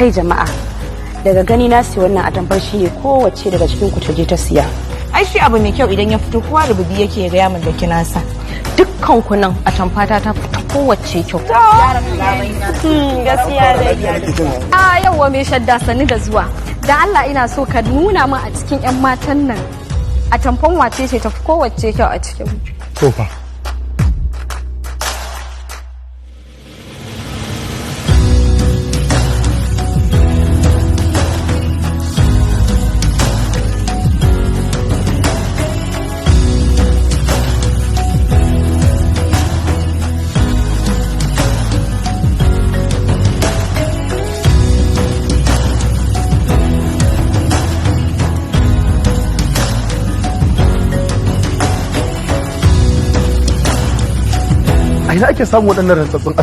Kai jama'a, daga gani na siya wannan atamfar, shine kowace daga cikin ku ta je ta siya. Ai shi abu mai kyau idan ya fito, kowa rububi yake ga ya mallaki nasa. Dukkan ku nan atamfata ta fita kowace kyau. Gaskiya dai. A yauwa, mai shadda, sani da zuwa. Da Allah ina so ka nuna min a cikin 'yan matan nan atamfan wace ce tafi kowace kyau a cikin mu. To fa. A ina ake samun waɗannan rantsatsun?